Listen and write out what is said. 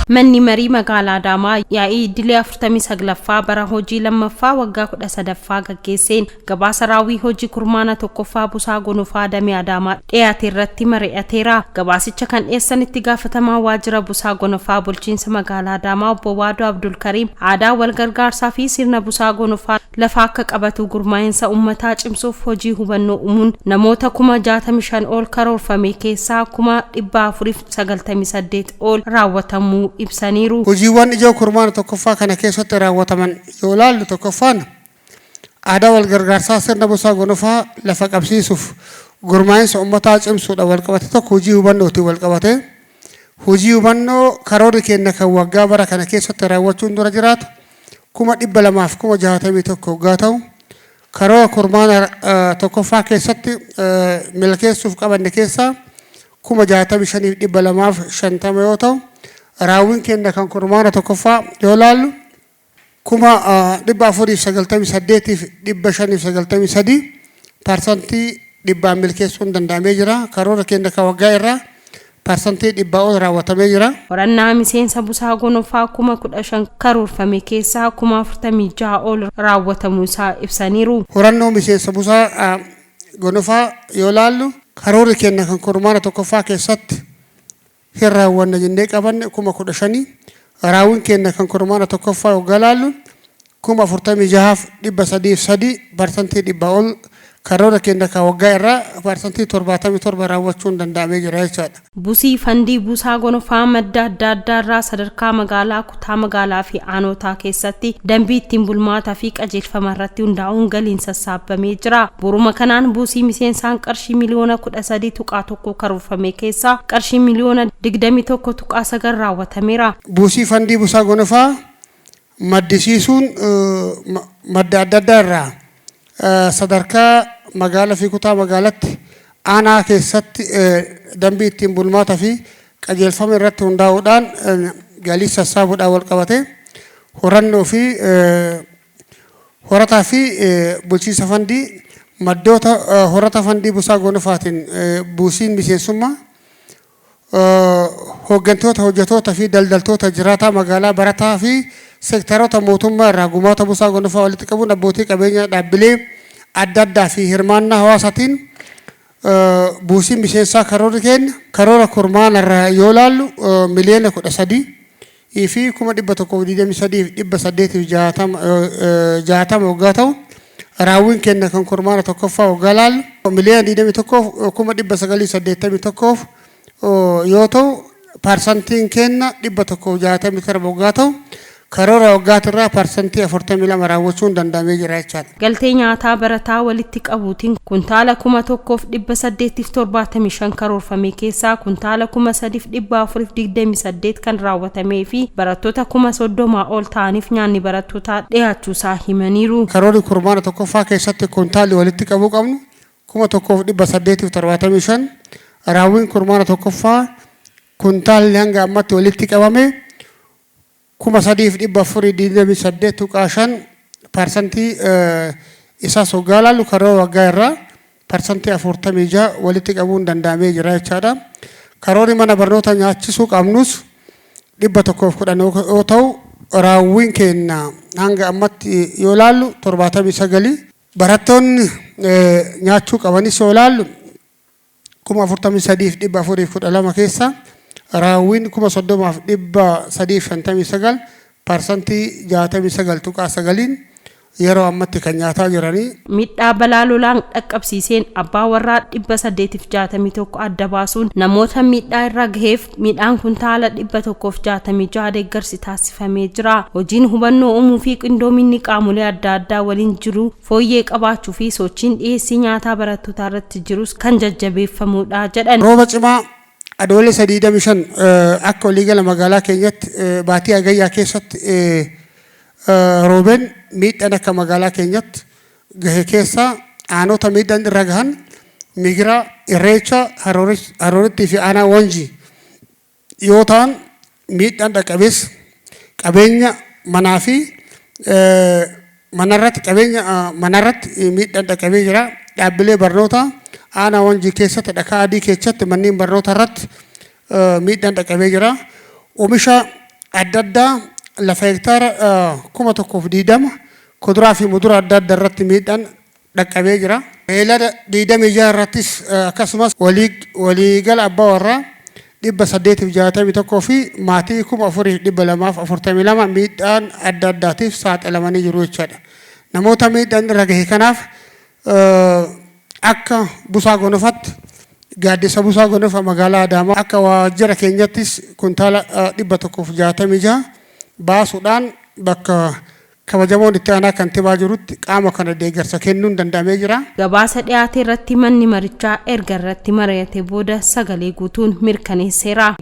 Manni marii magaalaa Adaamaa yaa'ii idilee 49ffaa bara hojii lammaffaa waggaa 13ffaa gaggeesseen gabaasa raawwii hojii kurmaana 1ffaa busaa gonofaa damee Adaamaa dhiyaate irratti mari'ateera. Gabaasicha kan dhiyeessan itti gaafatamaa waajjira busaa gonofaa bulchiinsa magaalaa Adaamaa obbo Waadoo Abdulkariim aadaa wal gargaarsaa fi sirna busaa gonofaa lafa akka qabatu gurmaa'insa uummataa cimsuuf hojii hubannoo uumuun namoota 65,000 ol karoorfame keessaa 498,000 ol raawwatamuu ibsaniiru. Hojiiwwan ijoo kurmaana 1ffaa kana keessatti raawwataman yoo ilaallu, tokkoffaan aadaa wal gargaarsaa sirna busaa gonofaa lafa qabsiisuuf gurmaa'insa uummataa cimsuudhaan walqabate, tokko hojii hubannootiin walqabate, hojii hubannoo karoorri keenya kan waggaa bara kana keessatti raawwachuun dura jiraatu 261,000 waggaa ta'u, karoora kurmaana 1ffaa keessatti milkeessuuf qabanne keessaa 65,250 yoo ta'u, raawwiin keenya kan kurmaana 1ffaa yoo ilaallu 498,593, 100%n milkeessuun danda'amee jira. Karoora keenya kan waggaa irraa 100% ol raawwatamee jira. Horannaa miseensa busaa gonofaa 15,000 karoorfame keessaa 46,000 ol raawwatamuu isaa ibsaniiru. Horannoo miseensa busaa gonofaa yoo ilaallu, karoorri keenya kan kurmaana 1ffaa keessatti hin raawwanna jennee qabanne 15,000, raawwiin keenya kan kurmaana 1ffaa yoggaa ilaallu 46,303, 100% ol, karoora keenya kan waggaa irraa 77% raawwachuun danda'amee jira jechaadha. Buusii fandii buusaa gonofaa madda adda addaa irraa sadarkaa magaalaa, kutaa magaalaa fi aanotaa keessatti dambii ittiin bulmaataa fi qajeelfama irratti hundaa'uun galiin sassaabamee jira. Boruma kanaan buusii miseensaan qarshii miliyoona 13.1 karoorfame keessaa qarshii miliyoona 21.9 raawwatameera. Buusii fandii buusaa gonofaa maddisiisuun madda adda addaa irraa sadarkaa magaalaa fi kutaa magaalatti, aanaa keessatti dambii ittiin bulmaataa fi qajeelfama irratti hundaa'uudhaan galii sassaabuudhaan wal qabate, horannoo fi horataa fi bulchiinsa fandii maddoota horata fandii busaa gonofaatiin buusiin miseensummaa hooggantoota, hojjetoota fi daldaltoota jiraataa magaalaa, barataa fi seektaroota mootummaa irraa gumaata busaa gonofaa walitti qabuun, abbootii qabeenyaa, dhaabbilee adda addaa fi hirmaannaa hawaasaatiin buusiin miseensaa karoorri keenya karoora kurmaana irraa yoo ilaallu 13,123,860 waggaa ta'u, raawwiin keenya kan kurmaana 1ffaa waggaa ilaallu 21,981,000 yoo ta'u, parsantiin keenya 167 waggaa ta'u, karoora waggaatirraa 42% raawwachuun danda'amee jira jechaadha. Galtee nyaataa barataa walitti qabuutiin kuntaala 1875 karoorfame keessaa kuntaala 3428 kan raawwatamee fi barattoota 30,000 ol ta'aniif nyaanni barattootaa dhiyaachuusaa himaniiru. Karoorri kurmaana 1ffaa keessatti kuntaalli walitti qabuu qabnu 1875, raawwiin kurmaana 1ffaa kuntaalli hanga ammatti walitti qabame 3428.5, parsantii isaas waggaa ilaallu karoora waggaa irraa 46% walitti qabuun danda'amee jira jechaadha. Karoorri mana barnoota nyaachisuu qabnus 110 yoo ta'u, raawwiin keenya hanga ammatti yoo ilaallu 79. Barattoonni nyaachuu qabanis yoo ilaallu 43,412 keessa raawwiin 30,359, 69.9% yeroo ammatti kan nyaataa jiranii. Miidhaa balaa lolaan dhaqqabsiiseen abbaa warraa 861 adda baasuun namoota miidhaa irra gaheef midhaan kuntaala 166 deeggarsi taasifamee jira. Hojiin hubannoo uumuu fi qindoominni qaamolee adda addaa waliin jiru fooyyee qabaachuu fi sochiin dhiyeessii nyaataa barattootaa irratti jirus kan jajjabeeffamudha jedhan. Rooba cimaa Adoolessa 25 akka waliigala magaalaa keenyatti baatii Hagayyaa keessatti roobeen miidhaan akka magaalaa keenyatti gahe keessaa aanota miidhaan irra gahan Migira, Irreecha, Haroorittii fi aanaa Wanjii yoo ta'an, miidhaan dhaqqabees qabeenya manaa fi manarratti, qabeenya manarratti miidhaan dhaqqabee jira. Dhaabbilee barnootaa aanaa Wanjii keessatti Dhakaa Adii keessatti manneen barnoota irratti miidhaan dhaqqabee jira. Oomisha Adda addaa lafa hektaara 1020 kuduraa fi muduraa adda addaa irratti miidhaan dhaqqabee jira. Beeylada 26 irrattis akkasumas waliigala abbaa warraa 861 fi maatii 4242 miidhaan adda addaatiif saaxilamanii jiru jechaadha. Namoota miidhaan irra gahe kanaaf akka Busaa Gonofatti, gaaddisa Busaa Gonofa magaalaa Adaamaa, akka waajjira keenyattis kuntaala 166 baasuudhaan bakka kabajamoon itti aanaa kantibaa jirutti qaama kana deeggarsa kennuun danda'amee jira. Gabaasa dhiyaate irratti manni marichaa erga irratti mari'ate booda sagalee guutuun mirkaneesseera.